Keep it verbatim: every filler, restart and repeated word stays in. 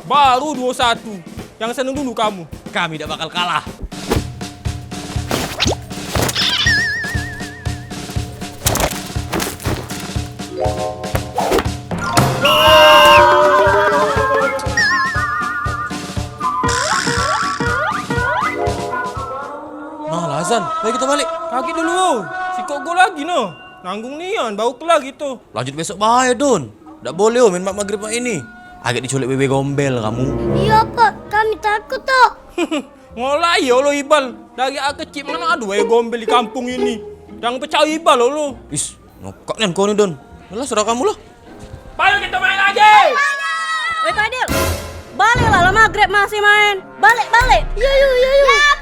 Baru dua satu. Yang seneng dulu kamu. Kami dak bakal kalah. Nah, Lazan, ayo kita balik. Kagek dulu, sikok gol lagi no. Nanggung nian, bau kelar gitu. Lanjut besok bae, Don. Dak boleh, oh, main mak maghrib mak ini. Agak diculik wewe gombel kamu. Iya, Pak. Kami takut, toh. Ngolah iyo lo Ibal. Dari a kecik mano ado wewe gombel di kampung ini. Dang pecah Ibal lo. Is, ngokak nian kau ni, Don. Alah, serah kamu lah. Ayo kita main lagi. Weh, Fadil. Baliklah, lah maghrib masih main. Balik, balik. Yo, yo, yo, yo.